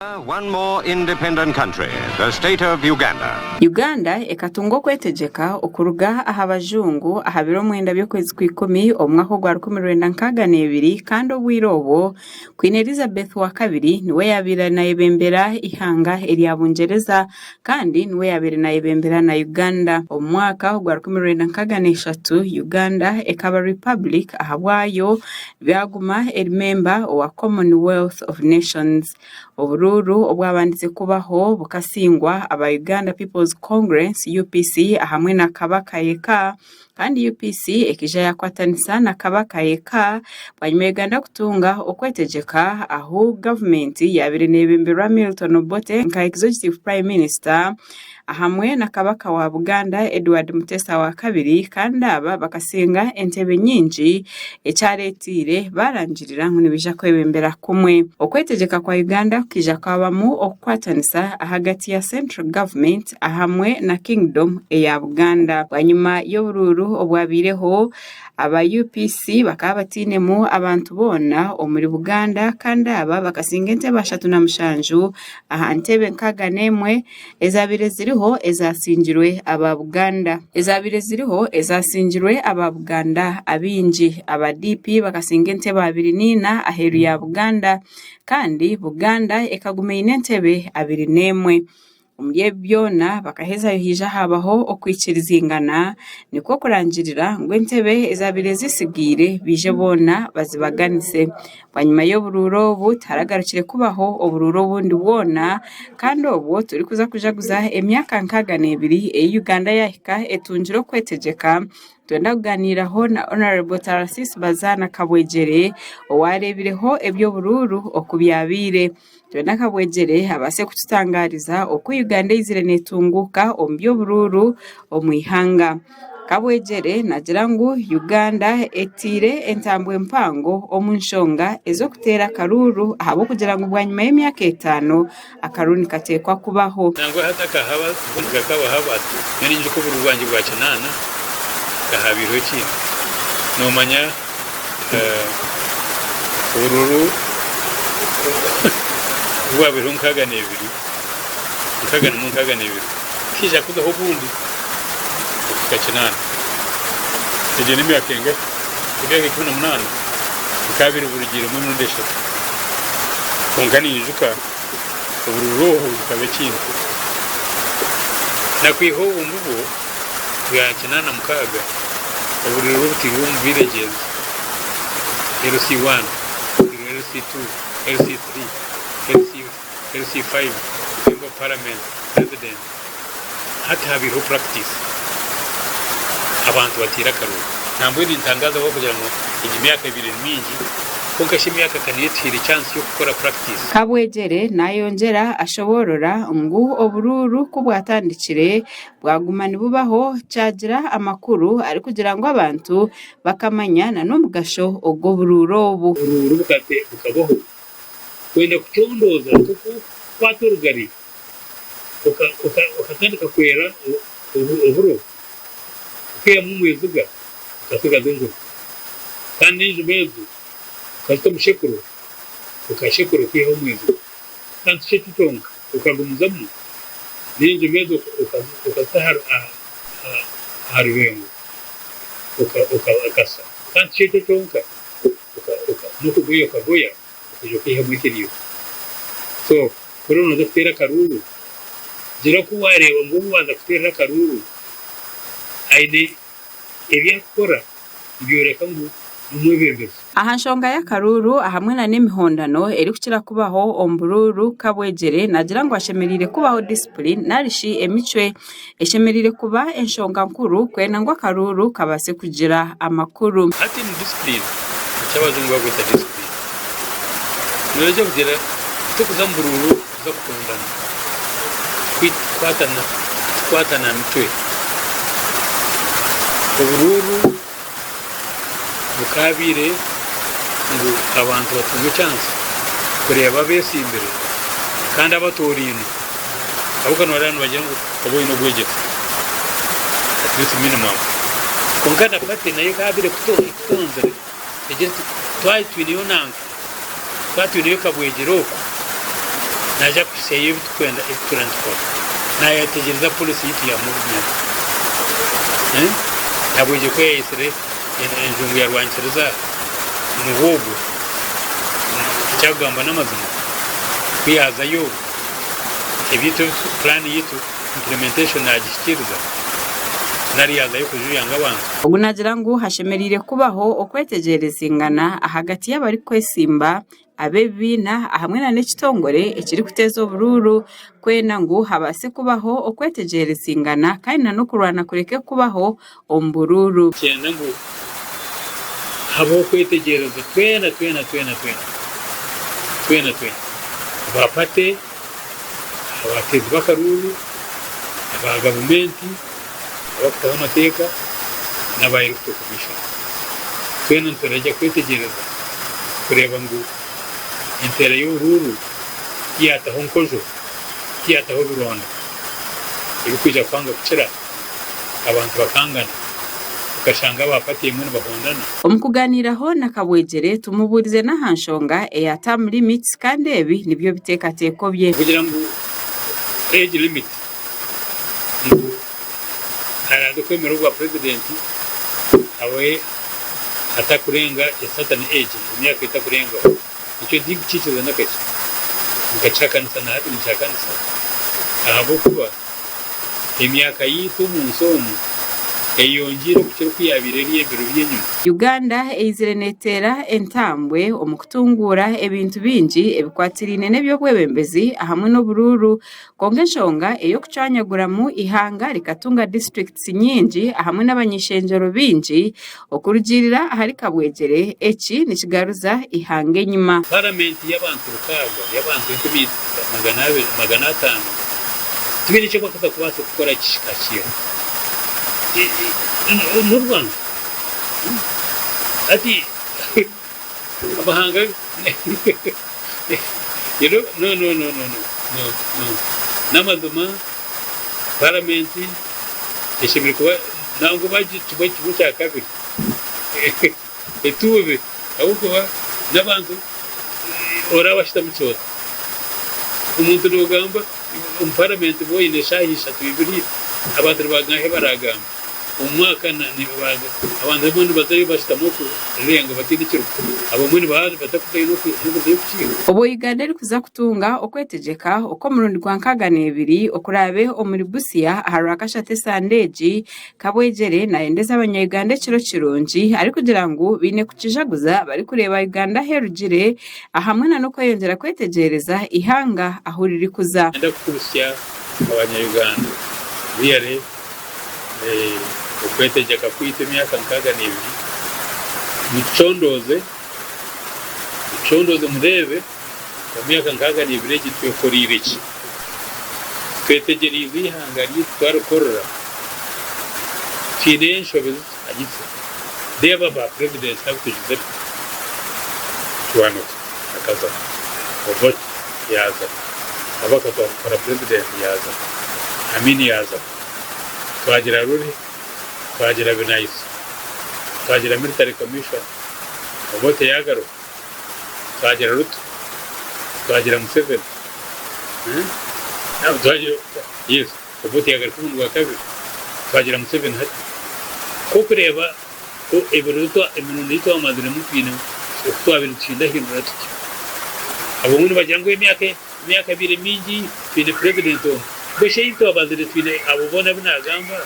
One more independent country, the state of Uganda. Uganda ekatunga okwetegyeka okuruga aha bajungu aha biro mwenda by'okwezi kw'ikumi omu mwaka ogwa 1962 kandi obwire obwo Queen Elizabeth wa kabiri niwe yaabaire nayebembera eihanga erya Bungyereza kandi niwe yaabaire nayebembera na Uganda. Omu mwaka ogwa 1963 Uganda ekaba Republic ahabwayo byaguma eri memba owa Commonwealth of Nations. Oburuuru obwabandize kubaho bukasingwa aba Uganda People's Congress, UPC, ahamwe na Kabaka Yekka kandi UPC ekaija yakwatanisa na Kabaka Yekka bwanyima Uganda kutunga okwetegyeka ahu gavumenti yaabaire neebemberwa Milton Obote nka Executive Prime Minister ahamwe na Kabaka wa Buganda Edward Mutesa wa kabiri kandi aba bakasinga entebe nyingi ekyareeteire baarangirira ngu nibaija kwebembera kumwe. Okwetegyeka kwa Uganda kukaija kwabamu okukwatanisa ahagati ya Central Government ahamwe na Kingdom eya Buganda. Bwanyima y'oburuuru obwabaireho, aba UPC bakaba batainemu abantu boona omuri Buganda kandi aba bakasinga entebe 37 aha ntebe 61 Ezaabaire ziriho ezaasingirwe aba Buganda. Ezaabaire ziriho ezaasingirwe aba Buganda abaingi. Aba DP bakasinga entebe 24 aheeru ya Buganda kandi Buganda ekaguma eine entebe 21. Omuri ebi byona bakahezayo haija haabaho okwikirizingana nikwo kurangirira ngu entebe ezaabaire zitsigaire baije boona bazibaganise. Bwanyima y'oburuuru obu tiharagarukire kubaho oburuuru obundi bwona kandi obwo turikuza kujaguza emyaka 62 ei Uganda yaahika etungire okwetegyeka, nitwenda kugaaniiraho na Hon. Tarasisi Bazaana Kabwegyere owaareebireho eby'oburuuru oku byabaire. Twenda Kabwegyere abaase kututangaariza oku Uganda eizire neetunguuka omu by'oburuuru omu ihanga. Kabwegyere naagira ngu Uganda etaire entambwe mpango omu nshonga ez'okuteera akaruuru ahabw'okugira ngu bwanyima y'emyaka etaano akaruuru nikateekwa kubaho. Nangwa hati akahaba obundi kakabaho abantu nyowe ninyijuka obururu bwangye bwa kinaana kahabiireho ekintu nomanya obururu obwabaireho 62 61 62 tihaija kuzaho obundi. Okuhika kinaana. Egyo n'emyaka engahi? Emyaka 18 bikaba biri burugiiremu emirundi eshatu. Kwonka ninyijuka obururu obu bukaba ekintu. Na kwiha obwo mbubwo bwa 86 obururu obutairwe omu villages, LC one, LC two, LC three, LC, LC five, Member of Parliament, President, Hati habaireho practice abantu bataire akaruru. Nambwenu nintangaza ahabw'okugira ngu egi myaka ebaire eri mingi kwonka shi emyaka ka niyo etuhaire chance y'okukora practice. Kabwegyere nayongyera ashoboorora ngu oburuuru ku bwatandikire bwaguma nibubaho kyagira amakuru arikugira ngu abantu bakamanya na n'omugasho ogw'oburuuru obu. Oburuuru bukabaho kwenda kucondooza nk'oku okukwata orugari Okatandika kwera oburo, okaihamu omweziga, okatsigaza enjuma. Kandi n'enjuma ezo okazita omu shekuro, okashekura okaihaho omweziga. Kandi tikyo ekyo kyonka, okagumizamu n'enjuma ezo okazita aha rubengo, okasa. Kandi tikyo ekyo kyonka, n'okugoya okagoya, okaija okaihamu ekiriyo. So. Kuri nooza kuteera akaruuru, gira oku waareeba ngu ou waaza kuteerera akaruuru aine ebi arikukora nibyoreka ngu n'omwebembezi. Aha nshonga y'akaruuru ahamwe na n'emihondano erikukira kubaho omu buruuru, Kabwegyere naagira ngu hashemereire kubaho disipulini narishi emicwe eshemereire kuba enshonga nkuru kwenda ngu akaruuru kabaase kugira amakuru. Hati ni discipline, eki abajungu barikweta discipline. Noija kugira tikuza omu buruuru kuza kukundana, kukwatana, kukwatana mitwe. Oburuuru bukaabaire ngu abantu batunge chance kureeba abeesimbire kandi abatoorainwe. Ahabw'okuba nooreeba nibagira ngu obe oine obwegyese at least minimum. Kwonka na party nayo ekaabaire ekutonzire egira eti twaba twineyo nanka, twaba twineyo kabwegyere oku. Naija kuhitsyayo ebi turikwenda ebi turiyo nitukora. Naayetegyereza policy yaitu ya movement. Nahabwekyo ku yaayetsire enjungu ya Rwankiriza niwe ogwo. Eki arikugamba n'amazima. Ku yaazayo ebyaitu plan yaitu implementation naagihikiiriza nari yaazayo kujuya ngu abantu. Ogu naagira ngu hashemereire kubaho okwetegyerezingana ahagati y'abarikwesimba ab'ebibiina ahamwe na n'ekitongore ekirikuteeza oburuuru kwenda ngu habaase kubaho okwetegyerezingana kandi na n'okurwana kureke kubaho omu buruuru. Kyenda ngu habeho okwetegyereza twena twena twena twena twena twena aba party, abateezi b'akaruuru, aba gavumenti, abakutaho amateeka n'aba Electoral Commission. Twena nituraija kwetegyereza kureeba ngu enteera y'oburuuru tiyataho nkojo, tiyataho bironda ebirikwija kwanga kukira abantu bakangana okashanga aba party emwe nibahondana. Omu kugaaniiraho na Kabwegyere tumubuurize n'aha nshonga eya term limits kandi ebi nibyo biteekateeko bye. Kugira ngu age limit ngu araaze kwemera obwa purezidenti abe atakurenga a certain age, emyaka etakurengaho. Ekyo tindikukiikiriza n'akakye. Nkakihakanisa na hati ninkihakanisa ahabw'okuba emyaka yaitu omu nsi omu eyongyeire okukira oku yaabaire eri ebiro by'enyima. Uganda eizire neteera entambwe omu kutunguura ebintu bingi ebikwatiraine n'eby'obwebembezi ahamwe n'oburuuru. Kwonka enshonga ey'okucwanyaguramu eihanga rikatunga disiturikiti nyingi ahamwe n'abany'ishengyero baingi okurugiirira ahari Kabwegyere eki nikigaruza eihanga enyima. Paramenti y'abantu rukaaga y'abantu enkumi 500 tibaine eki barikuza kubaasa kukora kihika N'orwango hati amahanga you know no no no no no no no n'amazima paramenti eshemereire kuba nangwa bagitume kimwe kya kabiri etuube ahabw'okuba n'abantu oraba ashutami kyota omuntu nogamba omu paramenti boine eshaaha ishatu ibiri abantu nibagamba ahu baragamba Omu mwaka abantu abamwe nibazayo bashutama okwo rirenga bataine ekirukukora. Abamwe nibaba batakuzayo n'okuzayo kukiiga. Obu Uganda erikuza kutunga okwetegyeka okw'omurundi gwa 62 okuraabe omuri Busia aha Rwakashatu esande egi, Kabwegyere nayendeza abanya-Uganda ekiro kirungi arikugira ngu baine kukijaguza barikureeba Uganda ahu erugire ahamwe na n'okweyongyera kwetegyereza eihanga ahu ririkuza. Nayenda kukubutsya abanya-Uganda really. Okwetegyeka kwaitu emyaka 62, mutucondooze, mutucondooze mureebe omu myaka 62 egi twekoreire ki? Twetegyereize eihanga ryaitu twarikorera? Twineyo enshobe ezi tuhagitse? Reeba ba purezidenti abu tugizire, Kiwanuka akazaho, Obote yaazaho, Kabaka twamukora purezidenti yaazaho, Amin yaazaho. Twagira Ruri, twagira Binaisa, twagira Military Commission, Obote yagaruka, twagira Ruto, twagira Museveni, yes, Obote yagaruka omurundi gwa kabiri, twagira Museveni hati. Ku orikureeba ebiro emirundi ei twamaziremu twine oku twabaire nituhindahindura tutyo. Abamwe nibagira ngu emyaka Emyaka ebaire mingi twine purezidenti omwe. Mbwenu shi ei twabazire twine abo boona abu naagamba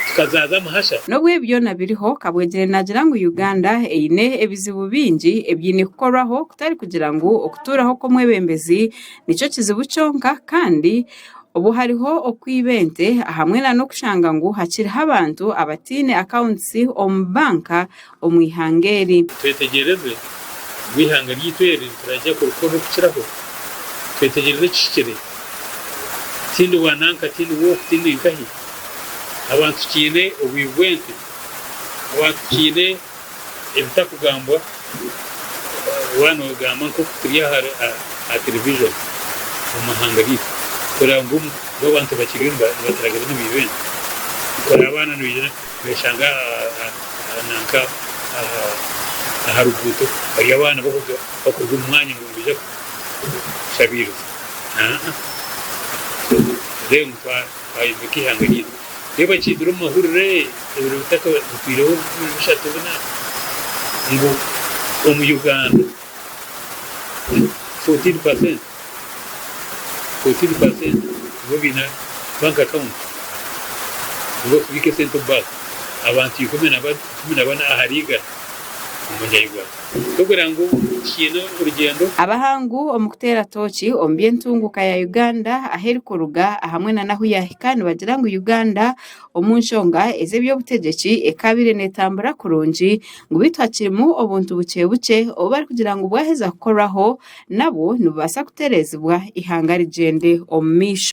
tukazaaza amuhasha? N'obu ebi byona biriho, Kabwegyere naagira ngu Uganda eine ebizibu bingi ebiine kukorwaho kutari kugira ngu okutuuraho kw'omwebembezi nikyo kizibu kyonka kandi obu hariho okwiba ente ahamwe na n'okushanga ngu hakiriho abantu abataine accounts omu banka omu ihanga eri. Twetegyereze ngu eihanga ryaitu eri nituraija kurikora okukiraho. Twetegyereze ekihikire. Tindi wa nanka, tindi w'oku, tindi nkahi. Abantu tukiine obwibi bw'ente, abantu tukiine ebitakugambwa waaba noogamba nk'oku turi aha television omu mahanga gaitu kureba ngu abantu bakiriyo nibaturagiriza nibiiba ente. Kureba abaana nibaija Noshanga nanka aha ruguuto hariyo abaana bakuruga omu mwanya ngu nibaija kushabiiriza. Aa. So reeba ngu twayombeka eihanga ryaitu. Reeba kiizire omu mahurire ebiro bitakahweireho biri bishatu bina ngu omu Uganda 14%, 14% nibo baine bank account, nibo barikubiika esente omu banka. Abantu 14 ahari igana omu Uganda. Tikugira ngu kiine orugyendo. Abahangu omu kuteera tooki omu by'entunguuka ya Uganda ahu erikuruga hamwe na n'ahu yaahika nibagira ngu Uganda omu nshonga ez'eby'obutegyeki ekaabaire neetambura kurungi ngu beitu hakirimu obuntu bukye bukye obu barikugira ngu bwaheza kukorwaho nabwo nibubaasa kutereezibwa eihanga rigyende omu maisho.